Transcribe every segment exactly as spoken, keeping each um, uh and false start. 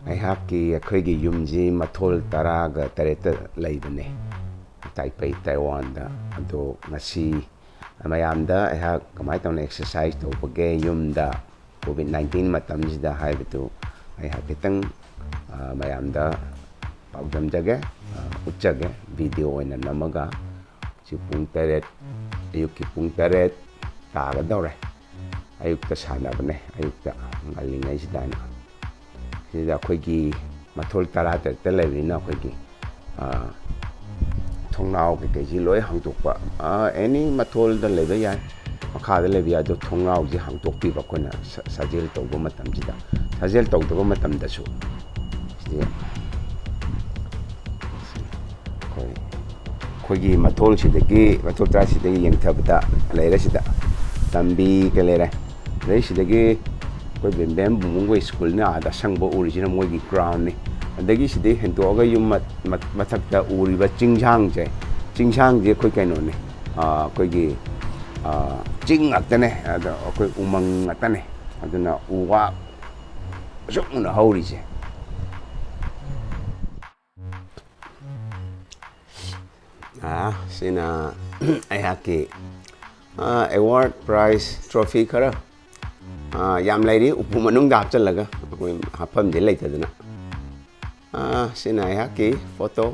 ꯑꯩꯍꯥꯛꯀꯤ, ꯑꯩꯈꯣꯏꯒꯤ ꯌꯨꯝꯁꯤ ꯃꯊꯣꯜ ꯇꯔꯥꯒ ꯇꯔꯦꯠꯇ ꯂꯩꯕꯅꯦ, ꯇꯥꯏꯄꯩ, ꯇꯥꯏꯋꯥꯟꯗ꯫ ꯑꯗꯣ ꯉꯁꯤ ꯃꯌꯥꯝꯗ ꯑꯩꯍꯥꯛ ꯀꯃꯥꯏꯅ ꯇꯧꯅ ꯑꯦꯛꯁꯔꯁꯥꯏꯁ ꯇꯧꯕꯒꯦ ꯌꯨꯝꯗ, ꯀꯣꯚꯤꯗ ꯅꯥꯏꯟꯇꯤꯟ ꯃꯇꯝꯁꯤꯗ ꯍꯥꯏꯕꯗꯨ ꯑꯩꯍꯥꯛ ꯈꯤꯇꯪ, ꯑ, ꯃꯌꯥꯝꯗ ꯄꯥꯎꯗꯝꯖꯒꯦ꯫ ꯑ, ꯎꯠꯆꯒꯦ, ꯚꯤꯗꯤꯑꯣ ꯑꯣꯏꯅ ꯅꯝꯃꯒ꯫ ꯍꯧꯖꯤꯛ ꯄꯨꯡ ꯇꯔꯦꯠ, ꯑꯌꯨꯛꯀꯤ ꯄꯨꯡ ꯇꯔꯦꯠ ꯇꯥꯒꯗꯧꯔꯦ꯫ ꯑꯌꯨꯛꯇ ꯁꯥꯟꯅꯕꯅꯦ, ꯑꯌꯨꯛꯇ ꯉꯜꯂꯤꯉꯩꯁꯤꯗ ꯍꯥꯏꯅ꯫ ꯁꯤꯗ ꯑꯩꯈꯣꯏꯒꯤ ꯃꯊꯣꯜ ꯇꯔꯥꯇꯔꯦꯠꯇ ꯂꯩꯕꯅꯤꯅ ꯑꯩꯈꯣꯏꯒꯤ, ꯑ, ꯊꯣꯡꯅꯥꯎ ꯀꯩꯀꯩꯁꯤ ꯂꯣꯏ ꯍꯥꯡꯗꯣꯛꯄ꯫ ꯑ, ꯑꯦꯅꯤ ꯃꯊꯣꯜꯗ ꯂꯩꯕ ꯌꯥꯏ, ꯃꯈꯥꯗ ꯂꯩꯕ ꯌꯥꯏ, ꯑꯗꯣ ꯊꯣꯡꯅꯥꯎꯁꯤ ꯍꯥꯡꯗꯣꯛꯄꯤꯕ ꯑꯩꯈꯣꯏꯅ ꯁ-, ꯁꯥꯖꯦꯜ ꯇꯧꯕ ꯃꯇꯝꯁꯤꯗ꯫ ꯁꯥꯖꯦꯜ ꯇꯧꯗꯕ ꯃꯇꯝꯗꯁꯨ ꯁꯤꯗꯤ ꯑꯩꯈꯣꯏ, ꯑꯩꯈꯣꯏꯒꯤ ꯃꯊꯣꯜꯁꯤꯗꯒꯤ, ꯃꯊꯣꯜ ꯇꯔꯥꯁꯤꯗꯒꯤ ꯌꯦꯡꯊꯕꯗ ꯂꯩꯔꯦ ꯁꯤꯗ ꯇꯝꯕꯤ ꯀꯩ ꯂꯩꯔꯦ꯫ ꯑꯗꯩ ꯁꯤꯗꯒꯤ ꯑꯩꯈꯣꯏ ꯕꯦꯝꯕꯦꯝ ꯕꯨꯡꯕꯨꯡꯈꯣꯏ ꯁ꯭ꯀꯨꯜꯅ ꯑꯥꯗ ꯑꯁꯪꯕ ꯎꯔꯤꯁꯤꯅ ꯃꯣꯏꯒꯤ ꯒ꯭ꯔꯥꯎꯟꯅꯤ꯫ ꯑꯗꯒꯤ ꯁꯤꯗꯩ ꯍꯦꯟꯗꯣꯛꯑꯒ ꯌꯨꯝ ꯃ-, ꯃ-, ꯃꯊꯛꯇ ꯎꯔꯤꯕ ꯆꯤꯡꯁꯥꯡꯁꯦ, ꯆꯤꯡꯁꯥꯡꯁꯦ ꯑꯩꯈꯣꯏ ꯀꯩꯅꯣꯅꯤ, ꯑꯥ, ꯑꯩꯈꯣꯏꯒꯤ, ꯑꯥ, ꯆꯤꯡ ꯉꯥꯛꯇꯅꯦ, ꯑꯗ ꯑꯩꯈꯣꯏ ꯎꯃꯪ ꯉꯥꯛꯇꯅꯦ꯫ ꯑꯗꯨꯅ ꯎ ꯋꯥ ꯑꯁꯨꯛ ꯌꯥꯝꯅ ꯍꯧꯔꯤꯁꯦ꯫ ꯑꯥ, ꯁꯤꯅ ꯑꯩꯍꯥꯛꯀꯤ, ꯑꯥ, ꯑꯦꯋꯥꯔꯗ, ꯄ꯭ꯔꯥꯏꯖ, ꯇ꯭ꯔꯣꯐꯤ ꯈꯔ, ꯑꯥ, ꯌꯥꯝ ꯂꯩꯔꯤ, ꯎꯄꯨ ꯃꯅꯨꯡꯗ ꯍꯥꯞꯆꯤꯜꯂꯒ, ꯑꯩꯈꯣꯏ ꯍꯥꯞꯐꯝꯗꯤ ꯂꯩꯇꯗꯅ꯫ ꯑꯥ, ꯁꯤꯅ ꯑꯩꯍꯥꯛꯀꯤ ꯐꯣꯇꯣ,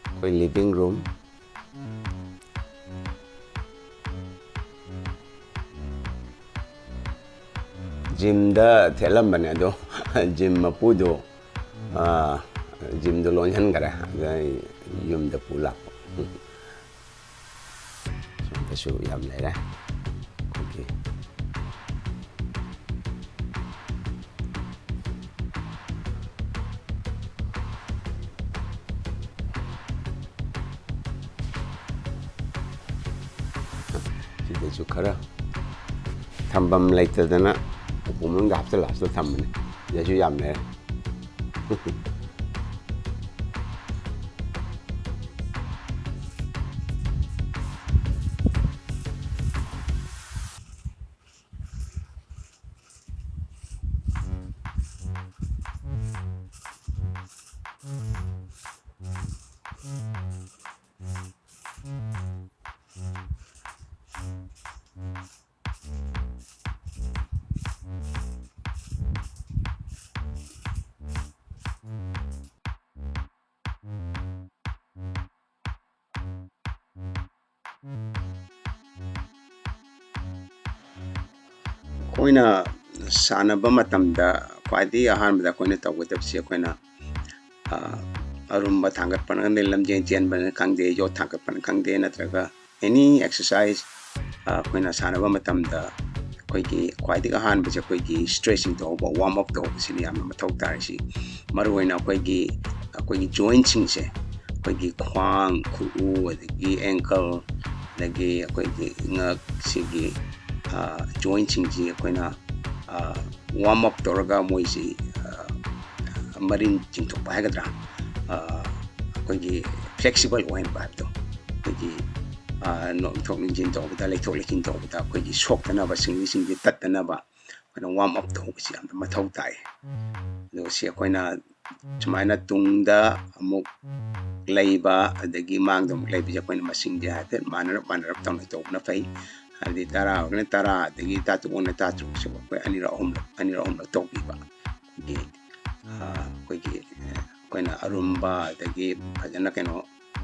ꯑꯩꯈꯣꯏ ꯂꯤꯚꯤꯡ ꯔꯨꯝ꯫ ꯖꯤꯝꯗ ꯊꯦꯠꯂꯝꯕꯅꯦ ꯑꯗꯣ, ꯖꯤꯝ ꯃꯄꯨꯗꯣ, ꯑꯥ, ꯖꯤꯝꯗꯣ ꯂꯣꯟꯁꯤꯟꯈꯔꯦ꯫ ꯑꯗ ꯑꯩ ꯌꯨꯝꯗ ꯄꯨ ꯂꯥꯛꯄ꯫ ꯁꯣꯝꯗꯁꯨ ꯌꯥꯝ ꯂꯩꯔꯦ꯫ ꯑꯩꯈꯣꯏꯒꯤ ꯁꯤꯗꯁꯨ ꯈꯔ ꯊꯝꯐꯝ ꯂꯩꯇꯗꯅ ꯎꯄꯨ ꯃꯅꯨꯡꯗ ꯍꯥꯞꯆꯤꯜꯂ ꯍꯥꯞꯆꯤꯜꯂ ꯊꯝꯕꯅꯦ꯫ ꯁꯤꯗꯁꯨ ꯌꯥꯝ ꯂꯩꯔꯦ꯫ ꯑꯩꯈꯣꯏꯅ ꯁꯥꯟꯅꯕ ꯃꯇꯝꯗ ꯈ꯭ꯋꯥꯏꯗꯒꯤ ꯑꯍꯥꯟꯕꯗ ꯑꯩꯈꯣꯏꯅ ꯇꯧꯒꯗꯕꯁꯤ ꯑꯩꯈꯣꯏꯅ ꯑ, ꯑꯔꯨꯝꯕ ꯊꯥꯡꯒꯠꯄꯅ ꯈꯪꯗꯦ, ꯂꯝꯖꯦꯟ ꯆꯦꯟꯕꯅ ꯈꯪꯗꯦ, ꯌꯣꯠ ꯊꯥꯡꯒꯠꯄꯅ ꯈꯪꯗꯦ, ꯅꯠꯇ꯭ꯔꯒ ꯑꯦꯅꯤ ꯑꯦꯛꯁꯔꯁꯥꯏꯁ ꯑꯩꯈꯣꯏꯅ ꯁꯥꯟꯅꯕ ꯃꯇꯝꯗ ꯑꯩꯈꯣꯏꯒꯤ ꯈ꯭ꯋꯥꯏꯗꯒꯤ ꯑꯍꯥꯟꯕꯁꯦ ꯑꯩꯈꯣꯏꯒꯤ ꯁ꯭ꯇ꯭ꯔꯦꯆꯤꯡ ꯇꯧꯕ, ꯋꯥꯔꯝ ꯑꯞ ꯇꯧꯕꯁꯤꯅ ꯌꯥꯝꯅ ꯃꯊꯧ ꯇꯥꯔꯤꯁꯤ꯫ ꯃꯔꯨꯑꯣꯏꯅ ꯑꯩꯈꯣꯏꯒꯤ ꯑꯩꯈꯣꯏꯒꯤ ꯖꯣꯏꯟꯁꯤꯡꯁꯦ, ꯑꯩꯈꯣꯏꯒꯤ ꯈ꯭ꯋꯥꯡ, ꯈꯨꯎ, ꯑꯗꯒꯤ ꯑꯦꯡꯀꯜ, ꯑꯗꯒꯤ ꯑꯩꯈꯣꯏꯒꯤ ꯉꯛ, ꯁꯤꯒꯤ ꯖꯣꯏꯟꯁꯤꯡꯁꯤ ꯑꯩꯈꯣꯏꯅ ꯋꯥꯔꯝ ꯑꯞ ꯇꯧꯔꯒ ꯃꯣꯏꯁꯤ ꯃꯔꯤꯟ ꯆꯤꯡꯊꯣꯛꯄ ꯍꯥꯏꯒꯗ꯭ꯔꯥ, ꯑꯩꯈꯣꯏꯒꯤ ꯐ꯭ꯂꯦꯛꯁꯤꯕꯜ ꯑꯣꯏꯍꯟꯕ ꯍꯥꯏꯕꯗꯣ, ꯑꯩꯈꯣꯏꯒꯤ ꯅꯣꯛꯊꯣꯛ ꯅꯤꯡꯁꯤꯟ ꯇꯧꯕꯗ, ꯂꯩꯊꯣꯛ ꯂꯩꯁꯤꯟ ꯇꯧꯕꯗ ꯑꯩꯈꯣꯏꯒꯤ ꯁꯣꯛꯇꯅꯕ, ꯁꯤꯡꯂꯤꯁꯤꯡꯁꯦ ꯇꯠꯇꯅꯕ ꯑꯩꯈꯣꯏꯅ ꯋꯥꯔꯝ ꯑꯞ ꯇꯧꯕꯁꯤ ꯌꯥꯝꯅ ꯃꯊꯧ ꯇꯥꯏ꯫ ꯑꯗꯨꯒ ꯁꯤ ꯑꯩꯈꯣꯏꯅ ꯁꯨꯃꯥꯏꯅ ꯇꯨꯡꯗ ꯑꯃꯨꯛ ꯂꯩꯕ, ꯑꯗꯒꯤ ꯃꯥꯡꯗ ꯑꯃꯨꯛ ꯂꯩꯕꯁꯦ ꯑꯩꯈꯣꯏꯅ ꯃꯁꯤꯡꯁꯦ ꯍꯥꯏꯐꯦꯠ ꯃꯥꯟꯅꯔꯞ ꯃꯥꯟꯅꯔꯞ ꯇꯧꯅ ꯇꯧꯕꯅ ꯐꯩ꯫ ꯍꯥꯏꯕꯗꯤ ꯇꯔꯥ ꯑꯣꯏꯔꯒꯅ ꯇꯔꯥ, ꯑꯗꯒꯤ ꯇꯔꯥꯇꯔꯨꯛ ꯑꯣꯏꯔꯒꯅ ꯇꯔꯥꯇꯔꯨꯛꯁꯦ ꯑꯩꯈꯣꯏ ꯑꯅꯤꯔꯛ ꯑꯍꯨꯝꯂꯛ, ꯑꯅꯤꯔꯛ ꯑꯍꯨꯝꯂꯛ ꯇꯧꯕꯤꯕ꯫ ꯑꯩꯈꯣꯏꯒꯤ, ꯑ, ꯑꯩꯈꯣꯏꯒꯤ, ꯑ, ꯑꯩꯈꯣꯏꯅ ꯑꯔꯨꯝꯕ ꯑꯗꯒꯤ ꯐꯖꯅ ꯀꯩꯅꯣ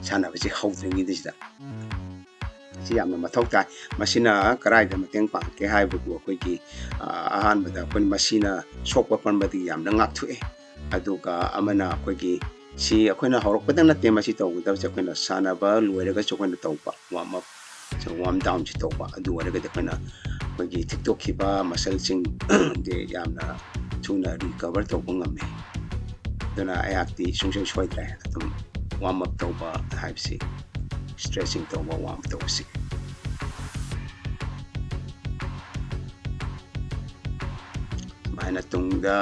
ꯁꯥꯟꯅꯕꯁꯤ ꯍꯧꯗ꯭ꯔꯤꯉꯩꯗ ꯁꯤꯗ ꯁꯤ ꯌꯥꯝꯅ ꯃꯊꯧ ꯇꯥꯏ꯫ ꯃꯁꯤꯅ ꯀꯗꯥꯏꯗ ꯃꯇꯦꯡ ꯄꯥꯡꯒꯦ ꯍꯥꯏꯕꯕꯨ ꯑꯩꯈꯣꯏꯒꯤ, ꯑ, ꯑꯍꯥꯟꯕꯗ ꯑꯩꯈꯣꯏꯅ ꯃꯁꯤꯅ ꯁꯣꯛꯄ ꯄꯟꯕꯗꯒꯤ ꯌꯥꯝꯅ ꯉꯥꯛꯊꯣꯛꯑꯦ꯫ ꯑꯗꯨꯒ ꯑꯃꯅ ꯑꯩꯈꯣꯏꯒꯤ ꯁꯤ ꯑꯩꯈꯣꯏꯅ ꯍꯧꯔꯛꯄꯗ ꯅꯠꯇꯦ ꯃꯁꯤ ꯇꯧꯒꯗꯕꯁꯦ, ꯑꯩꯈꯣꯏꯅ ꯁꯥꯟꯅꯕ ꯂꯣꯏꯔꯒꯁꯨ ꯑꯩꯈꯣꯏꯅ ꯇꯧꯕ ꯋꯥꯔꯝ ꯑꯞ, ꯋꯥꯔꯝ ꯗꯥꯎꯟꯁꯤ ꯇꯧꯕ, ꯑꯗꯨ ꯑꯣꯏꯔꯒꯗꯤ ꯑꯩꯈꯣꯏꯅ ꯑꯩꯈꯣꯏꯒꯤ ꯊꯤꯛꯇꯣꯛꯈꯤꯕ ꯃꯁꯜꯁꯤꯡꯁꯦ ꯌꯥꯝꯅ ꯊꯨꯅ ꯔꯤꯀꯚꯔ ꯇꯧꯕ ꯉꯝꯃꯦ꯫ ꯑꯗꯨꯅ ꯑꯩꯍꯥꯛꯇꯤ ꯁꯨꯡꯁꯣꯏ ꯁꯣꯏꯗ꯭ꯔꯦ ꯑꯗꯨꯝ ꯋꯥꯔꯝ ꯑꯞ ꯇꯧꯕ ꯍꯥꯏꯕꯁꯤ, ꯁ꯭ꯇ꯭ꯔꯦꯆꯤꯡ ꯇꯧꯕ, ꯋꯥꯔꯝ ꯑꯞ ꯇꯧꯕꯁꯤ꯫ ꯁꯨꯃꯥꯏꯅ ꯇꯨꯡꯗ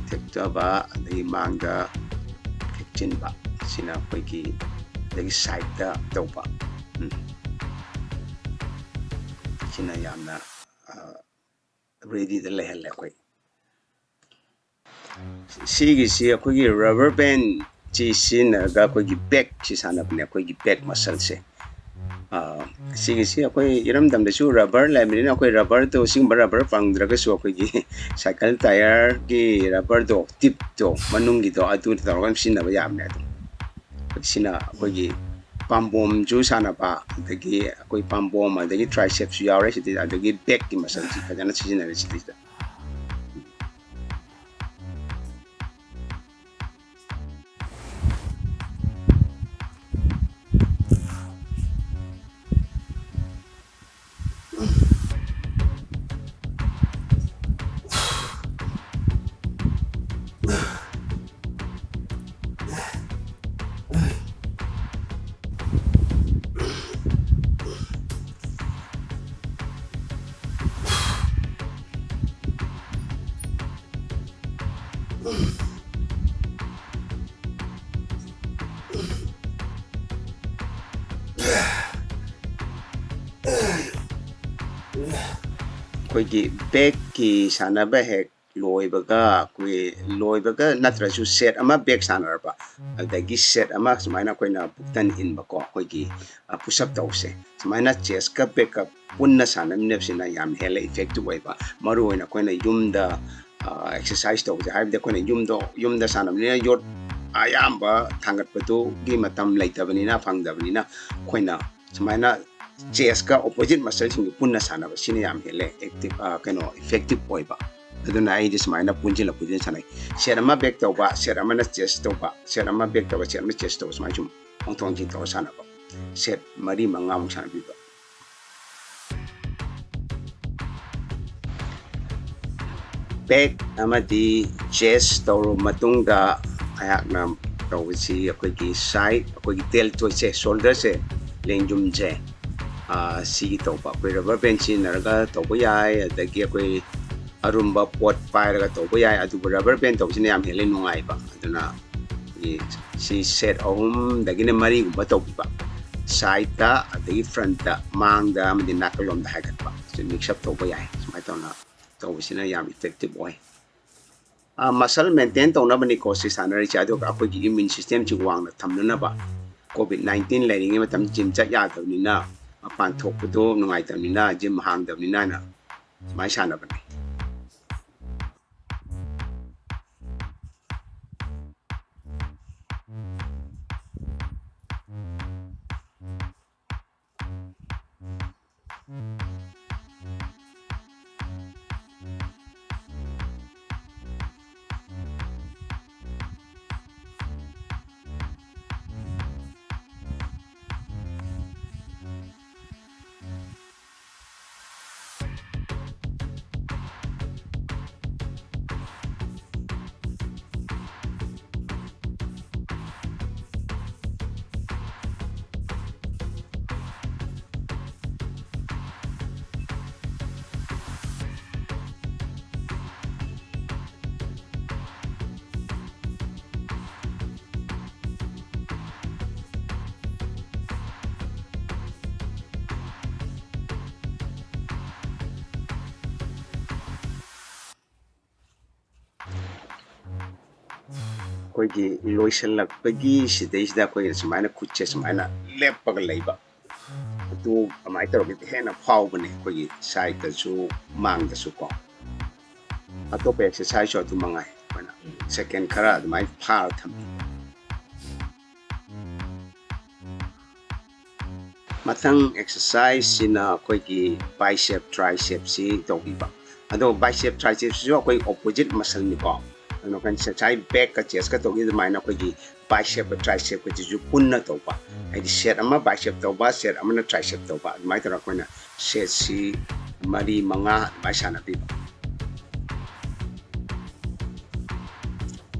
ꯊꯦꯛꯆꯕ, ꯑꯗꯒꯤ ꯃꯥꯡꯗ ꯊꯦꯛꯆꯤꯟꯕ, ꯁꯤꯅ ꯑꯩꯈꯣꯏꯒꯤ, ꯑꯗꯒꯤ ꯁꯥꯏꯠꯇ ꯇꯧꯕ, ꯎꯝ꯫ ꯁꯤꯅ ꯌꯥꯝꯅ, ꯑ, ꯔꯦꯗꯤꯗ ꯂꯩꯍꯜꯂꯦ ꯑꯩꯈꯣꯏ꯫ ꯁꯤꯒꯤꯁꯤ ꯑꯩꯈꯣꯏꯒꯤ ꯔꯕꯔ ꯕꯦꯟꯁꯤ ꯁꯤꯖꯤꯟꯅꯔꯒ ꯑꯩꯈꯣꯏꯒꯤ ꯕꯦꯛꯁꯤ ꯁꯥꯟꯅꯕꯅꯦ, ꯑꯩꯈꯣꯏꯒꯤ ꯕꯦꯛ ꯃꯁꯜꯁꯦ꯫ ꯑ, ꯁꯤꯒꯤꯁꯤ ꯑꯩꯈꯣꯏ ꯏꯔꯝꯗꯝꯗꯁꯨ ꯔꯕꯔ ꯂꯩꯕꯅꯤꯅ ꯑꯩꯈꯣꯏ ꯔꯕꯔꯗꯣ, ꯁꯤꯒꯨꯝꯕ ꯔꯕꯔ ꯐꯪꯗ꯭ꯔꯒꯁꯨ ꯑꯩꯈꯣꯏꯒꯤ ꯁꯥꯏꯀꯜ ꯇꯥꯌꯔꯒꯤ ꯔꯕꯔꯗꯣ, ꯇꯤꯞꯇꯣ, ꯃꯅꯨꯡꯒꯤꯗꯣ, ꯑꯗꯨ ꯇꯧꯔꯒ ꯑꯗꯨꯝ ꯁꯤꯖꯤꯟꯅꯕ ꯌꯥꯕꯅꯦ ꯑꯗꯨꯝ꯫ ꯁꯤꯅ ꯑꯩꯈꯣꯏꯒꯤ ꯄꯥꯝꯕꯣꯝꯁꯨ ꯁꯥꯟꯅꯕ, ꯑꯗꯒꯤ ꯑꯩꯈꯣꯏ ꯄꯥꯝꯕꯣꯝ, ꯑꯗꯒꯤ tricepꯁꯨ ꯌꯥꯎꯔꯦ ꯁꯤꯗꯩꯗ, ꯑꯗꯒꯤ backꯀꯤ muscleꯁꯤ ꯐꯖꯅ ꯁꯤꯖꯤꯟꯅꯔꯦ ꯁꯤꯗꯩꯁꯤꯗ꯫ ꯑꯩꯈꯣꯏꯒꯤ backꯀꯤ ꯁꯥꯟꯅꯕ ꯍꯦꯛ ꯂꯣꯏꯕꯒ, ꯑꯩꯈꯣꯏ ꯂꯣꯏꯕꯒ ꯅꯠꯇ꯭ꯔꯁꯨ set ꯑꯃ back ꯁꯥꯟꯅꯔꯕ, ꯑꯗꯒꯤ set ꯑꯃ ꯁꯨꯃꯥꯏꯅ ꯑꯩꯈꯣꯏꯅ ꯕꯨꯛꯇꯟ ꯏꯟꯕꯀꯣ, ꯑꯩꯈꯣꯏꯒꯤ push up ꯇꯧꯁꯦ꯫ ꯁꯨꯃꯥꯏꯅ chestꯀ backꯀ ꯄꯨꯟꯅ ꯁꯥꯟꯅꯃꯤꯟꯅꯕꯁꯤꯅ ꯌꯥꯝ ꯍꯦꯜꯂꯦ effective ꯑꯣꯏꯕ꯫ ꯃꯔꯨ ꯑꯣꯏꯅ ꯑꯩꯈꯣꯏꯅ ꯌꯨꯝꯗ exercise ꯇꯧꯕꯁꯦ, ꯍꯥꯏꯕꯗꯤ ꯑꯩꯈꯣꯏꯅ ꯌꯨꯝꯗꯣ, ꯌꯨꯝꯗ ꯁꯥꯟꯅꯕꯅꯤꯅ ꯌꯣꯠ ꯑꯌꯥꯝꯕ ꯊꯥꯡꯒꯠꯄꯗꯨꯒꯤ ꯃꯇꯝ ꯂꯩꯇꯕꯅꯤꯅ, ꯐꯪꯗꯕꯅꯤꯅ, ꯑꯩꯈꯣꯏꯅ ꯁꯨꯃꯥꯏꯅ chestꯀ opposite muscleꯁꯤꯡꯗꯨ ꯄꯨꯟꯅ ꯁꯥꯟꯅꯕ, ꯁꯤꯅ ꯌꯥꯝ ꯍꯦꯜꯂꯦ active, ꯀꯩꯅꯣ, effective ꯑꯣꯏꯕ꯫ ꯑꯗꯨꯅ ꯑꯩꯗꯤ ꯁꯨꯃꯥꯏꯅ ꯄꯨꯟꯁꯤꯜꯂ ꯄꯨꯟꯁꯤꯜꯂ ꯁꯥꯟꯅꯩ꯫ Set ꯑꯃ back ꯇꯧꯕ, set ꯑꯃꯅ chest ꯇꯧꯕ, set ꯑꯃ back ꯇꯧꯕ, set ꯑꯃ chest ꯇꯧꯕ, ꯁꯨꯃꯥꯏꯅ ꯁꯨꯝ ꯑꯣꯟꯊꯣꯛ ꯑꯣꯟꯁꯤꯟ ꯇꯧꯔ ꯁꯥꯟꯅꯕ꯫ Set ꯃꯔꯤ ꯃꯉꯥꯃꯨꯛ ꯁꯥꯟꯅꯕꯤꯕ꯫ Back ꯑꯃꯗꯤ chest ꯇꯧꯔꯕ ꯃꯇꯨꯡꯗ ꯑꯩꯍꯥꯛꯅ ꯇꯧꯕꯁꯤ ꯑꯩꯈꯣꯏꯒꯤ side, ꯑꯩꯈꯣꯏꯒꯤ deltoidꯁꯦ, shoulderꯁꯦ, ꯂꯦꯡꯖꯨꯝꯁꯦ, ꯁꯤꯒꯤ ꯇꯧꯕ꯫ ꯑꯩꯈꯣꯏ rubber band ꯁꯤꯖꯤꯟꯅꯔꯒ ꯇꯧꯕ ꯌꯥꯏ, ꯑꯗꯒꯤ ꯑꯩꯈꯣꯏ ꯑꯔꯨꯝꯕ ꯄꯣꯠ ꯄꯥꯏꯔꯒ ꯇꯧꯕ ꯌꯥꯏ, ꯑꯗꯨꯕꯨ rubber band ꯇꯧꯕꯁꯤꯅ ꯌꯥꯝ ꯍꯦꯜꯂꯦ ꯅꯨꯡꯉꯥꯏꯕ꯫ ꯑꯗꯨꯅ ꯁꯤ set ꯑꯍꯨꯝꯗꯒꯤꯅ ꯃꯔꯤꯒꯨꯝꯕ ꯇꯧꯕꯤꯕ, sideꯇ, ꯑꯗꯒꯤ frontꯇ, ꯃꯥꯡꯗ ꯑꯃꯗꯤ ꯅꯥꯀꯜꯂꯣꯝꯗ ꯍꯥꯏꯒꯠꯄ, ꯁꯤ mix up ꯇꯧꯕ ꯌꯥꯏ꯫ ꯁꯨꯃꯥꯏꯅ ꯇꯧꯅ ꯇꯧꯕꯁꯤꯅ ꯌꯥꯝ effective ꯑꯣꯏ꯫ Muscle maintain ꯇꯧꯅꯕꯅꯤꯀꯣ ꯁꯤ ꯁꯥꯟꯅꯔꯤꯁꯦ, ꯑꯗꯨꯒ ꯑꯩꯈꯣꯏꯒꯤ immune systemꯁꯤ ꯋꯥꯡꯅ ꯊꯝꯅꯅꯕ꯫ Covid nineteen ꯂꯩꯔꯤꯉꯩ ꯃꯇꯝ gym ꯆꯠ ꯌꯥꯗꯕꯅꯤꯅ, ꯃꯄꯥꯟ ꯊꯣꯛꯄꯗꯣ ꯅꯨꯡꯉꯥꯏꯇꯕꯅꯤꯅ, gym ꯍꯥꯡꯗꯕꯅꯤꯅ ꯍꯥꯏꯅ ꯁꯨꯃꯥꯏꯅ ꯁꯥꯟꯅꯕꯅꯤ꯫ ꯑꯩꯈꯣꯏꯒꯤ ꯂꯣꯏꯁꯤꯜꯂꯛꯄꯒꯤ ꯁꯤꯗꯩꯁꯤꯗ ꯑꯩꯈꯣꯏꯅ ꯁꯨꯃꯥꯏꯅ ꯈꯨꯠꯁꯦ ꯁꯨꯃꯥꯏꯅ ꯂꯦꯞꯄꯒ ꯂꯩꯕ, ꯑꯗꯨ ꯑꯗꯨꯃꯥꯏꯅ ꯇꯧꯔꯒꯗꯤ ꯍꯦꯟꯅ ꯐꯥꯎꯕꯅꯦ ꯑꯩꯈꯣꯏꯒꯤ ꯁꯥꯏꯗꯁꯨ ꯃꯥꯡꯗꯁꯨ ꯀꯣ꯫ ꯑꯇꯣꯞꯄ ꯑꯦꯛꯁꯔꯁꯥꯏꯁꯁꯨ ꯑꯗꯨ ꯃꯉꯥꯏ, ꯑꯩꯈꯣꯏꯅ ꯁꯦꯀꯦꯟ ꯈꯔ ꯑꯗꯨꯃꯥꯏꯅ ꯐꯥꯔ ꯊꯝꯕꯤ꯫ ꯃꯊꯪ ꯑꯦꯛꯁꯔꯁꯥꯏꯁꯁꯤꯅ ꯑꯩꯈꯣꯏꯒꯤ ꯕꯥꯏꯁꯦꯞ ꯇ꯭ꯔꯥꯏꯁꯦꯞꯁꯤ ꯇꯧꯕꯤꯕ꯫ ꯑꯗꯣ ꯕꯥꯏꯁꯦꯞ ꯇ꯭ꯔꯥꯏꯁꯦꯞꯁꯤꯁꯨ ꯑꯩꯈꯣꯏ ꯑꯣꯄꯣꯖꯤꯠ ꯃꯁꯜꯅꯤꯀꯣ꯫ ꯑꯗꯨꯅ ꯑꯩꯈꯣꯏꯅ ꯉꯁꯥꯏ ꯕꯦꯛꯀ ꯆꯦꯁꯀ ꯇꯧꯈꯤ ꯑꯗꯨꯃꯥꯏꯅ ꯑꯩꯈꯣꯏꯒꯤ ꯕꯥꯏꯁꯦꯞꯀ ꯇ꯭ꯔꯥꯏꯁꯦꯞꯀꯁꯤꯁꯨ ꯄꯨꯟꯅ ꯇꯧꯕ, ꯍꯥꯏꯗꯤ ꯁꯦꯠ ꯑꯃ ꯕꯥꯏꯁꯦꯞ ꯇꯧꯕ, ꯁꯦꯠ ꯑꯃꯅ ꯇ꯭ꯔꯥꯏꯁꯦꯞ ꯇꯧꯕ, ꯑꯗꯨꯃꯥꯏꯅ ꯇꯧꯔꯒ ꯑꯩꯈꯣꯏꯅ ꯁꯦꯠꯁꯤ ꯃꯔꯤ ꯃꯉꯥ ꯑꯗꯨꯃꯥꯏꯅ ꯁꯥꯟꯅꯕꯤꯕ꯫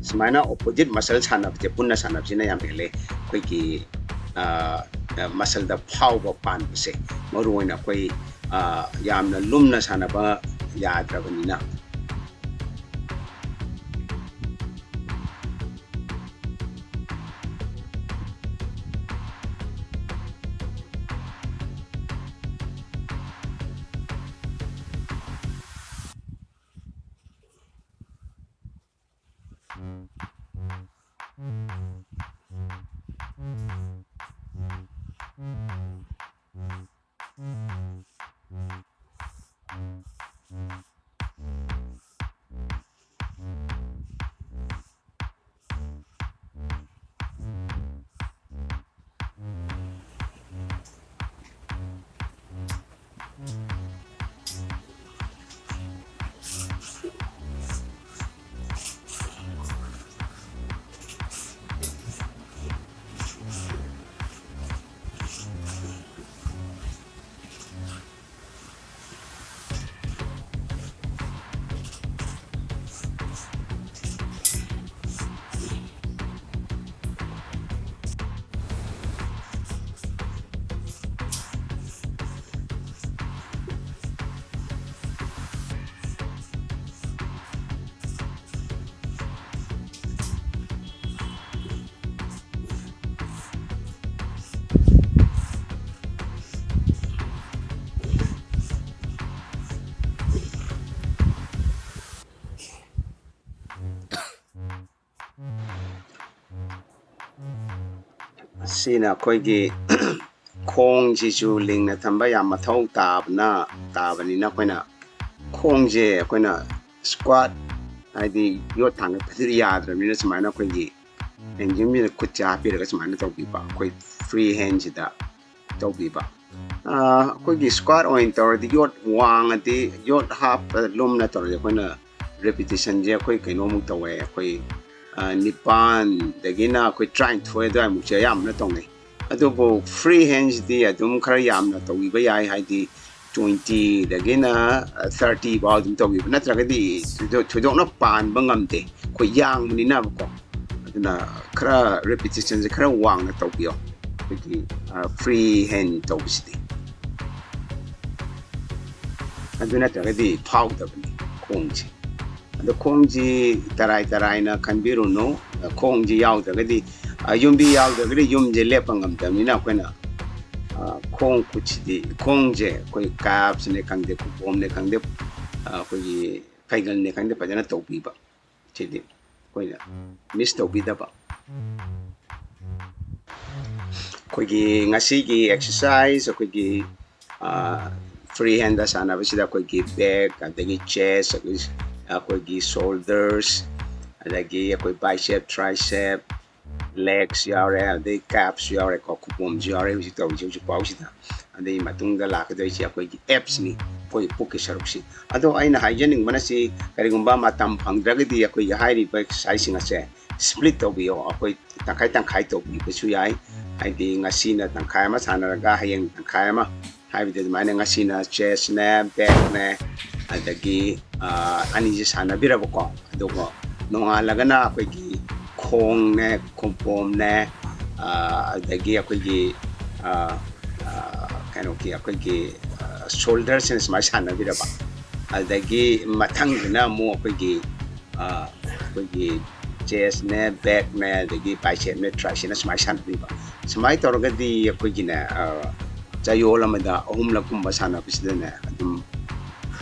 ꯁꯨꯃꯥꯏꯅ ꯑꯣꯄꯣꯖꯤꯠ ꯃꯁꯜ ꯁꯥꯟꯅꯕꯁꯦ ꯄꯨꯟꯅ ꯁꯥꯟꯅꯕꯁꯤꯅ ꯌꯥꯝ ꯍꯦꯜꯂꯦ ꯑꯩꯈꯣꯏꯒꯤ ꯃꯁꯜꯗ ꯐꯥꯎꯕ ꯄꯥꯟꯕꯁꯦ, ꯃꯔꯨꯑꯣꯏꯅ ꯑꯩꯈꯣꯏ ꯌꯥꯝꯅ ꯂꯨꯝꯅ ꯁꯥꯟꯅꯕ ꯌꯥꯗ꯭ꯔꯕꯅꯤꯅ꯫ ꯁꯤꯅ ꯑꯩꯈꯣꯏꯒꯤ ꯈꯣꯡꯁꯤꯁꯨ ꯂꯤꯡꯅ ꯊꯝꯕ ꯌꯥꯝ ꯃꯊꯧ ꯇꯥꯕꯅ ꯇꯥꯕꯅꯤꯅ ꯑꯩꯈꯣꯏꯅ ꯈꯣꯡꯁꯦ ꯑꯩꯈꯣꯏꯅ squat, ꯍꯥꯏꯗꯤ ꯌꯣꯠ ꯊꯥꯡꯒꯠꯄꯁꯤꯗꯤ ꯌꯥꯗ꯭ꯔꯕꯅꯤꯅ ꯁꯨꯃꯥꯏꯅ ꯑꯩꯈꯣꯏꯒꯤ ꯍꯦꯟꯖꯤꯟꯕꯤꯗ ꯈꯨꯠꯁꯦ ꯍꯥꯞꯄꯤꯔꯒ ꯁꯨꯃꯥꯏꯅ ꯇꯧꯕꯤꯕ, ꯑꯩꯈꯣꯏ free handꯁꯤꯗ ꯇꯧꯕꯤꯕ꯫ ꯑꯩꯈꯣꯏꯒꯤ squat ꯑꯣꯏꯅ ꯇꯧꯔꯗꯤ ꯌꯣꯠ ꯋꯥꯡꯉꯗꯤ, ꯌꯣꯠ ꯍꯥꯞꯄ ꯂꯨꯝꯅ ꯇꯧꯔꯗꯤ ꯑꯩꯈꯣꯏꯅ repetitionꯁꯦ ꯑꯩꯈꯣꯏ ꯀꯩꯅꯣꯃꯨꯛ ꯇꯧꯋꯦ, ꯑꯩꯈꯣꯏ ꯅꯤꯄꯥꯟꯗꯒꯤꯅ ꯑꯩꯈꯣꯏ ꯇꯔꯥꯅꯤꯊꯣꯏ ꯑꯗꯨꯋꯥꯏꯃꯨꯛꯁꯦ ꯑꯌꯥꯝꯕꯅ ꯇꯧꯅꯩ꯫ ꯑꯗꯨꯕꯨ free handꯁꯤꯗꯤ ꯑꯗꯨꯝ ꯈꯔ ꯌꯥꯝꯅ ꯇꯧꯕꯤꯕ ꯌꯥꯏ, ꯍꯥꯏꯗꯤ twentyꯗꯒꯤꯅ thirty ꯐꯥꯎ ꯑꯗꯨꯝ ꯇꯧꯕꯤꯕ, ꯅꯠꯇ꯭ꯔꯒꯗꯤ ꯊꯣꯏꯗꯣꯛ-, ꯊꯣꯏꯗꯣꯛꯅ ꯄꯥꯟꯕ ꯉꯝꯗꯦ, ꯑꯩꯈꯣꯏ ꯌꯥꯡꯕꯅꯤꯅꯕꯀꯣ꯫ ꯑꯗꯨꯅ ꯈꯔ repetitionꯁꯦ ꯈꯔ ꯋꯥꯡꯅ ꯇꯧꯕꯤꯌꯣ, ꯑꯩꯈꯣꯏꯒꯤ free hand ꯇꯧꯕꯁꯤꯗꯤ꯫ ꯑꯗꯨ ꯅꯠꯇ꯭ꯔꯒꯗꯤ ꯐꯥꯎꯗꯕꯅꯤ ꯈꯣꯡꯁꯦ꯫ ꯑꯗꯣ ꯈꯣꯡꯁꯤ ꯇꯔꯥꯏ ꯇꯔꯥꯏꯅ ꯈꯟꯕꯤꯔꯨꯅꯨ꯫ ꯈꯣꯡꯁꯤ ꯌꯥꯎꯗ꯭ꯔꯒꯗꯤ, ꯑ, ꯌꯨꯝꯕꯤ ꯌꯥꯎꯗ꯭ꯔꯒꯗꯤ ꯌꯨꯝꯁꯦ ꯂꯦꯞꯄ ꯉꯝꯗꯕꯅꯤꯅ ꯑꯩꯈꯣꯏꯅ, ꯑ, ꯈꯣꯡ ꯈꯨꯠꯁꯤꯗꯤ, ꯈꯣꯡꯁꯦ ꯑꯩꯈꯣꯏ calfꯁꯅꯦ ꯈꯪꯗꯦ, ꯈꯨꯄꯣꯝꯅꯦ ꯈꯪꯗꯦ, ꯑ, ꯑꯩꯈꯣꯏꯒꯤ ꯐꯩꯒꯜꯅꯦ ꯈꯪꯗꯦ, ꯐꯖꯅ ꯇꯧꯕꯤꯕ꯫ ꯁꯤꯗꯤ ꯑꯩꯈꯣꯏꯅ miss ꯇꯧꯕꯤꯗꯕ꯫ ꯑꯩꯈꯣꯏꯒꯤ ꯉꯁꯤꯒꯤ exercise, ꯑꯩꯈꯣꯏꯒꯤ, ꯑ, free handꯗ ꯁꯥꯟꯅꯕꯁꯤꯗ ꯑꯩꯈꯣꯏꯒꯤ back, ꯑꯗꯒꯤ chest, ꯑꯩꯈꯣꯏ, ꯑꯩꯈꯣꯏꯒꯤ shoulders, ꯑꯗꯒꯤ ꯑꯩꯈꯣꯏ bicep, tricep, legs ꯌꯥꯎꯔꯦ, ꯑꯗꯩ calfꯁꯨ ꯌꯥꯎꯔꯦꯀꯣ, ꯈꯨꯄꯣꯝꯁꯨ ꯌꯥꯎꯔꯦ ꯍꯧꯖꯤꯛ ꯇꯧꯔꯤꯁꯦ, ꯍꯧꯖꯤꯛ ꯐꯥꯎꯁꯤꯗ꯫ ꯑꯗꯩ ꯃꯇꯨꯡꯗ ꯂꯥꯛꯀꯗꯣꯏꯁꯦ ꯑꯩꯈꯣꯏꯒꯤ absꯅꯤ, ꯑꯩꯈꯣꯏ ꯄꯨꯛꯀꯤ ꯁꯔꯨꯛꯁꯤ꯫ ꯑꯗꯣ ꯑꯩꯅ ꯍꯥꯏꯖꯅꯤꯡꯕꯅ ꯁꯤ, ꯀꯔꯤꯒꯨꯝꯕ ꯃꯇꯝ ꯐꯪꯗ꯭ꯔꯒꯗꯤ ꯑꯩꯈꯣꯏꯒꯤ ꯍꯥꯏꯔꯤꯕ exerciseꯁꯤꯡ ꯑꯁꯦ split ꯇꯧꯕꯤꯌꯣ, ꯑꯩꯈꯣꯏ ꯇꯪꯈꯥꯏ ꯇꯪꯈꯥꯏ ꯇꯧꯕꯤꯕꯁꯨ ꯌꯥꯏ꯫ ꯍꯥꯏꯗꯤ ꯉꯁꯤꯅ ꯇꯪꯈꯥꯏ ꯑꯃ ꯁꯥꯟꯅꯔꯒ ꯍꯌꯦꯡ ꯇꯪꯈꯥꯏ ꯑꯃ, ꯍꯥꯏꯕꯗꯤ ꯑꯗꯨꯃꯥꯏꯅ ꯉꯁꯤꯅ chestꯅꯦ, backꯅꯦ, ꯑꯗꯒꯤ, ꯑ, ꯑꯅꯤꯁꯦ ꯁꯥꯟꯅꯕꯤꯔꯕꯀꯣ, ꯑꯗꯨꯒ ꯅꯣꯡꯉꯥꯜꯂꯒꯅ ꯑꯩꯈꯣꯏꯒꯤ ꯈꯣꯡꯅꯦ, ꯈꯣꯡꯄꯣꯝꯅꯦ, ꯑ, ꯑꯗꯒꯤ ꯑꯩꯈꯣꯏꯒꯤ, ꯑ, ꯑ, ꯀꯩꯅꯣꯒꯤ ꯑꯩꯈꯣꯏꯒꯤ, ꯑ, shoulders ꯁꯤꯅ ꯁꯨꯃꯥꯏꯅ ꯁꯥꯟꯅꯕꯤꯔꯕ, ꯑꯗꯒꯤ ꯃꯊꯪꯗꯅ ꯑꯃꯨꯛ ꯑꯩꯈꯣꯏꯒꯤ, ꯑ, ꯑꯩꯈꯣꯏꯒꯤ chestꯅꯦ, backꯅꯦ, ꯑꯗꯒꯤ bicepꯅꯦ, tricepꯅ ꯁꯨꯃꯥꯏꯅ ꯁꯥꯟꯅꯕꯤꯕ꯫ ꯁꯨꯃꯥꯏꯅ ꯇꯧꯔꯒꯗꯤ ꯑꯩꯈꯣꯏꯒꯤꯅꯦ, ꯑ, ꯆꯌꯣꯜ ꯑꯃꯗ ꯑꯍꯨꯝꯂꯛꯀꯨꯝꯕ ꯁꯥꯟꯅꯕꯁꯤꯗꯅꯦ, ꯑꯗꯨꯝ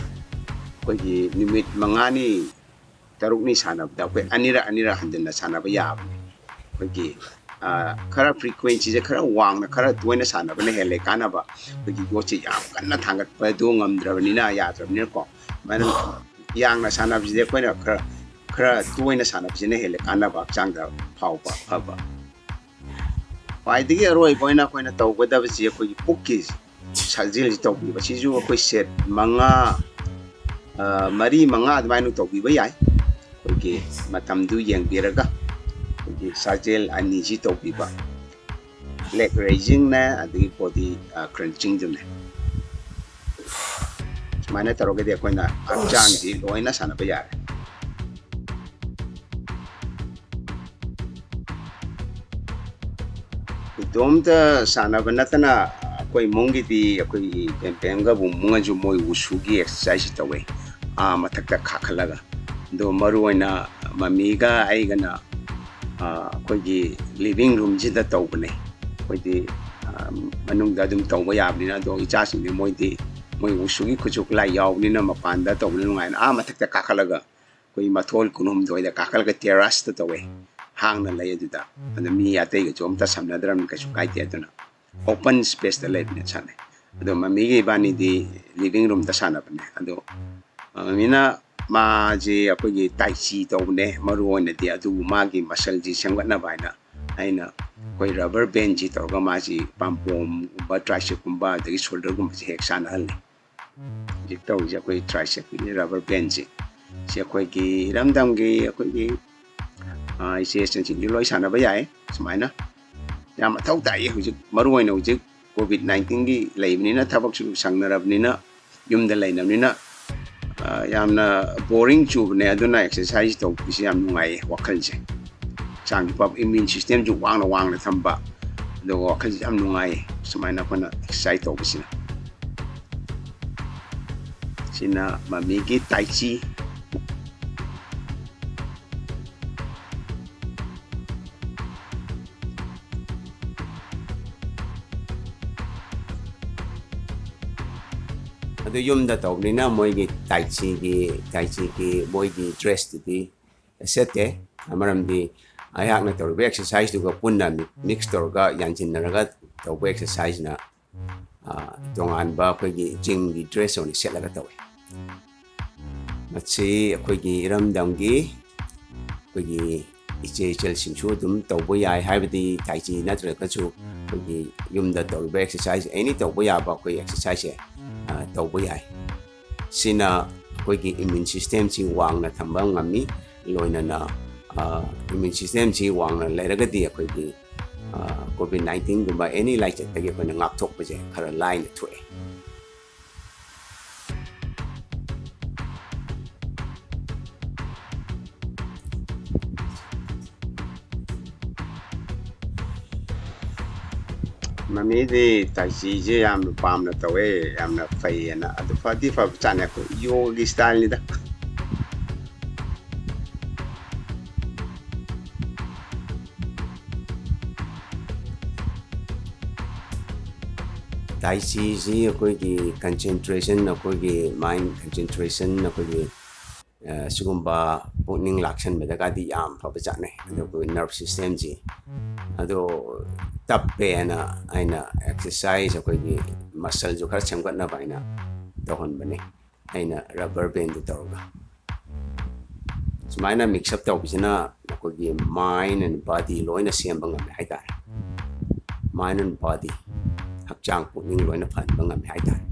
ꯑꯩꯈꯣꯏꯒꯤ ꯅꯨꯃꯤꯠ ꯃꯉꯥꯅꯤ, ꯇꯔꯨꯛꯅꯤ ꯁꯥꯟꯅꯕꯗ ꯑꯩꯈꯣꯏ ꯑꯅꯤꯔꯛ ꯑꯅꯤꯔꯛ ꯍꯟꯖꯤꯟꯅ ꯁꯥꯟꯅꯕ ꯌꯥꯕꯅꯤ꯫ ꯑꯩꯈꯣꯏꯒꯤ ꯈꯔ frequencyꯁꯦ ꯈꯔ ꯋꯥꯡꯅ ꯈꯔ ꯇꯣꯏꯅ ꯁꯥꯟꯅꯕꯅ ꯍꯦꯜꯂꯦ ꯀꯥꯟꯅꯕ꯫ ꯑꯩꯈꯣꯏꯒꯤ ꯌꯣꯠꯁꯦ ꯌꯥꯝ ꯀꯟꯅ ꯊꯥꯡꯒꯠꯄꯗꯣ ꯉꯝꯗ꯭ꯔꯕꯅꯤꯅ, ꯌꯥꯗ꯭ꯔꯕꯅꯤꯅꯀꯣ꯫ ꯃꯔꯝ ꯌꯥꯡꯅ ꯁꯥꯟꯅꯕꯁꯤꯗꯤ ꯑꯩꯈꯣꯏꯅ ꯈꯔ ꯈꯔ ꯇꯣꯏꯅ ꯁꯥꯟꯅꯕꯁꯤꯅ ꯍꯦꯜꯂꯦ ꯀꯥꯟꯅꯕ, ꯍꯛꯆꯥꯡꯗ ꯐꯥꯎꯕ ꯐꯕ꯫ ꯈ꯭ꯋꯥꯏꯗꯒꯤ ꯑꯔꯣꯏꯕ ꯑꯣꯏꯅ ꯑꯩꯈꯣꯏꯅ ꯇꯧꯒꯗꯕꯁꯤ ꯑꯩꯈꯣꯏꯒꯤ ꯄꯨꯛꯀꯤ ꯁꯥꯖꯦꯜꯁꯤ ꯇꯧꯕꯤꯕ꯫ ꯁꯤꯁꯨ ꯑꯩꯈꯣꯏ set ꯃꯉꯥ, ꯃꯔꯤ ꯃꯉꯥ ꯑꯗꯨꯃꯥꯏꯅ ꯇꯧꯕꯤꯕ ꯌꯥꯏ꯫ ꯑꯩꯈꯣꯏꯒꯤ ꯃꯇꯝꯗꯨ ꯌꯦꯡꯕꯤꯔꯒ ꯑꯩꯈꯣꯏꯒꯤ ꯁꯥꯖꯦꯜ ꯑꯅꯤꯁꯤ ꯇꯧꯕꯤꯕ, leg raisingꯅꯦ, ꯑꯗꯒꯤ body crunchingꯗꯨꯅꯦ꯫ ꯁꯨꯃꯥꯏꯅ ꯇꯧꯔꯒꯗꯤ ꯑꯩꯈꯣꯏꯅ ꯍꯛꯆꯥꯡꯁꯤ ꯂꯣꯏꯅ ꯁꯥꯟꯅꯕ ꯌꯥꯔꯦ꯫ ꯏꯇꯣꯝꯇ ꯁꯥꯟꯅꯕ ꯅꯠꯇꯅ ꯑꯩꯈꯣꯏ ꯏꯃꯨꯡꯒꯤꯗꯤ ꯑꯩꯈꯣꯏꯒꯤ ꯕꯦꯝꯕꯦꯝꯒ ꯕꯨꯡꯕꯨꯡꯒꯁꯨ ꯃꯣꯏ ꯋꯨꯁꯨꯒꯤ exercise ꯇꯧꯋꯦ, ꯑꯥ ꯃꯊꯛꯇ ꯀꯥꯈꯠꯂꯒ꯫ ꯑꯗꯣ ꯃꯔꯨ ꯑꯣꯏꯅ ꯃꯃꯤꯒ ꯑꯩꯒꯅ ꯑꯩꯈꯣꯏꯒꯤ living roomꯁꯤꯗ ꯇꯧꯕꯅꯦ꯫ ꯑꯩꯈꯣꯏꯗꯤ ꯃꯅꯨꯡꯗ ꯑꯗꯨꯝ ꯇꯧꯕ ꯌꯥꯕꯅꯤꯅ꯫ ꯑꯗꯣ ꯏꯆꯥꯁꯤꯡꯗꯤ ꯃꯣꯏꯗꯤ ꯃꯣꯏ ꯋꯨꯁꯨꯒꯤ ꯈꯨꯠꯁꯨ ꯈꯨꯠꯂꯥꯏ ꯌꯥꯎꯕꯅꯤꯅ ꯃꯄꯥꯟꯗ ꯇꯧꯕꯅ ꯅꯨꯡꯉꯥꯏꯅ ꯑꯥ ꯃꯊꯛꯇ ꯀꯥꯈꯠꯂꯒ ꯑꯩꯈꯣꯏ ꯃꯊꯣꯜ ꯀꯨꯟꯍꯨꯝꯗꯣꯏꯗ ꯀꯥꯈꯠꯂꯒ terraceꯇ ꯇꯧꯋꯦ꯫ ꯍꯥꯡꯅ ꯂꯩ ꯑꯗꯨꯗ꯫ ꯑꯗꯨ ꯃꯤ ꯑꯇꯩꯒꯁꯨ ꯑꯝꯇ ꯁꯝꯅꯗ꯭ꯔꯕꯅꯤ, ꯀꯩꯁꯨ ꯀꯥꯏꯗꯦ꯫ ꯑꯗꯨꯅ open spaceꯇ ꯂꯩꯕꯅꯦ ꯁꯥꯟꯅꯩ꯫ ꯑꯗꯣ ꯃꯃꯤꯒ ꯏꯕꯥꯅꯤꯗꯤ living roomꯗ ꯁꯥꯟꯅꯕꯅꯦ꯫ ꯑꯗꯣ ꯃꯃꯤꯅ ꯃꯥꯁꯦ ꯑꯩꯈꯣꯏꯒꯤ tai chi ꯇꯧꯕꯅꯦ ꯃꯔꯨ ꯑꯣꯏꯅꯗꯤ, ꯑꯗꯨꯕꯨ ꯃꯥꯒꯤ muscleꯁꯤ ꯁꯦꯝꯒꯠꯅꯕ ꯍꯥꯏꯅ ꯑꯩꯅ ꯑꯩꯈꯣꯏ rubber bandꯁꯤ ꯇꯧꯔꯒ ꯃꯥꯁꯤ ꯄꯥꯝꯕꯣꯝꯒꯨꯝꯕ, tricepꯀꯨꯝꯕ, ꯑꯗꯒꯤ shoulderꯒꯨꯝꯕꯁꯦ ꯍꯦꯛ ꯁꯥꯟꯅꯍꯜꯂꯤ꯫ ꯍꯧꯖꯤꯛ ꯇꯧꯔꯤꯁꯦ ꯑꯩꯈꯣꯏ tricepꯀꯤ rubber bandꯁꯦ꯫ ꯁꯤ ꯑꯩꯈꯣꯏꯒꯤ ꯏꯔꯝꯗꯝꯒꯤ ꯑꯩꯈꯣꯏꯒꯤ ꯏꯆꯦ ꯏꯆꯟꯁꯤꯡꯁꯨ ꯂꯣꯏ ꯁꯥꯟꯅꯕ ꯌꯥꯏ꯫ ꯁꯨꯃꯥꯏꯅ ꯌꯥꯝ ꯃꯊꯧ ꯇꯥꯏꯌꯦ꯫ ꯍꯧꯖꯤꯛ ꯃꯔꯨ ꯑꯣꯏꯅ ꯍꯧꯖꯤꯛ COVID nineteenꯒꯤ ꯂꯩꯕꯅꯤꯅ ꯊꯕꯛꯁꯨ ꯁꯪꯅꯔꯕꯅꯤꯅ ꯌꯨꯝꯗ ꯂꯩꯅꯕꯅꯤꯅ ꯌꯥꯝꯅ boring ꯆꯨꯕꯅꯦ꯫ ꯑꯗꯨꯅ exercise ꯇꯧꯕꯁꯤ ꯌꯥꯝ ꯅꯨꯡꯉꯥꯏꯌꯦ ꯋꯥꯈꯜꯁꯦ꯫ ꯍꯛꯆꯥꯡꯒꯤ ꯄꯞ immune systemꯁꯨ ꯋꯥꯡꯅ ꯋꯥꯡꯅ ꯊꯝꯕ, ꯑꯗꯨꯒ ꯋꯥꯈꯜꯁꯦ ꯌꯥꯝ ꯅꯨꯡꯉꯥꯏꯌꯦ ꯁꯨꯃꯥꯏꯅ ꯑꯩꯈꯣꯏꯅ exercise ꯇꯧꯕꯁꯤꯅ꯫ ꯁꯤꯅ ꯃꯃꯤꯒꯤ tai chi꯫ ꯑꯗꯨ ꯌꯨꯝꯗ ꯇꯧꯕꯅꯤꯅ ꯃꯣꯏꯒꯤ tai chiꯒꯤ tai chiꯒꯤ ꯃꯣꯏꯒꯤ dressꯇꯨꯗꯤ ꯁꯦꯠꯇꯦ꯫ ꯃꯔꯝꯗꯤ ꯑꯩꯍꯥꯛꯅ ꯇꯧꯔꯤꯕ exerciseꯗꯨꯒ ꯄꯨꯟꯅ mi-, mix ꯇꯧꯔꯒ ꯌꯥꯟꯁꯤꯟꯅꯔꯒ ꯇꯧꯕ exerciseꯅ, ꯑ, ꯇꯣꯉꯥꯟꯕ ꯑꯩꯈꯣꯏꯒꯤ gymꯒꯤ dress ꯑꯣꯏꯅ ꯁꯦꯠꯂꯒ ꯇꯧꯏ꯫ ꯃꯁꯤ ꯑꯩꯈꯣꯏꯒꯤ ꯏꯔꯝꯗꯝꯒꯤ ꯑꯩꯈꯣꯏꯒꯤ ꯏꯆꯦ ꯏꯆꯜꯁꯤꯡꯁꯨ ꯑꯗꯨꯝ ꯇꯧꯕ ꯌꯥꯏ, ꯍꯥꯏꯕꯗꯤ Tai Chi ꯅꯠꯇ꯭ꯔꯒꯁꯨ ꯑꯩꯈꯣꯏꯒꯤ ꯌꯨꯝꯗ ꯇꯧꯔꯤꯕ exercise, any ꯇꯧꯕ ꯌꯥꯕ ꯑꯩꯈꯣꯏ exerciseꯁꯦ, ꯑ, ꯇꯧꯕ ꯌꯥꯏ꯫ ꯁꯤꯅ ꯑꯩꯈꯣꯏꯒꯤ immune systemꯁꯤ ꯋꯥꯡꯅ ꯊꯝꯕ ꯉꯝꯃꯤ꯫ ꯂꯣꯏꯅꯅ, ꯑ, immune systemꯁꯤ ꯋꯥꯡꯅ ꯂꯩꯔꯒꯗꯤ ꯑꯩꯈꯣꯏꯒꯤ, ꯑ, COVID nineteenꯒꯨꯝꯕ any ꯂꯥꯏꯆꯠꯇꯒꯤ ꯑꯩꯈꯣꯏꯅ ꯉꯥꯛꯊꯣꯛꯄꯁꯦ ꯈꯔ ꯂꯥꯏꯅ ꯊꯣꯛꯑꯦ꯫ ꯃꯃꯤꯗꯤ Tai Chiꯁꯦ ꯌꯥꯝꯅ ꯄꯥꯝꯅ ꯇꯧꯋꯦ, ꯌꯥꯝꯅ ꯐꯩꯌꯦꯅ꯫ ꯑꯗꯨ ꯐꯗꯤ ꯐꯕ ꯆꯥꯠꯅꯤ, ꯑꯩꯈꯣꯏ yogaꯒꯤ styleꯅꯤꯗ꯫ Tai Chiꯁꯤ ꯑꯩꯈꯣꯏꯒꯤ concentration, ꯑꯩꯈꯣꯏꯒꯤ mind concentration, ꯑꯩꯈꯣꯏꯒꯤ, ꯑ, ꯁꯤꯒꯨꯝꯕ ꯄꯨꯛꯅꯤꯡ ꯂꯥꯛꯁꯟꯕꯗꯒꯗꯤ ꯌꯥꯝ ꯐꯕ ꯆꯥꯠꯅꯩ꯫ ꯑꯗꯨꯒ nerve systemꯁꯤ ꯑꯗꯣ ꯇꯞꯄꯦꯅ ꯑꯩꯅ exercise, ꯑꯩꯈꯣꯏꯒꯤ muscleꯁꯨ ꯈꯔ ꯁꯦꯝꯒꯠꯅꯕ ꯑꯩꯅ ꯇꯧꯍꯟꯕꯅꯦ꯫ ꯑꯩꯅ rubber bandꯗꯨ ꯇꯧꯔꯒ ꯁꯨꯃꯥꯏꯅ mix up ꯇꯧꯕꯁꯤꯅ ꯑꯩꯈꯣꯏꯒꯤ mind and body ꯂꯣꯏꯅ ꯁꯦꯝꯕ ꯉꯝꯃꯦ ꯍꯥꯏꯇꯥꯔꯦ꯫ Mind and body, ꯍꯛꯆꯥꯡ ꯄꯨꯛꯅꯤꯡ ꯂꯣꯏꯅ ꯐꯍꯟꯕ ꯉꯝꯃꯦ ꯍꯥꯏꯇꯥꯔꯦ꯫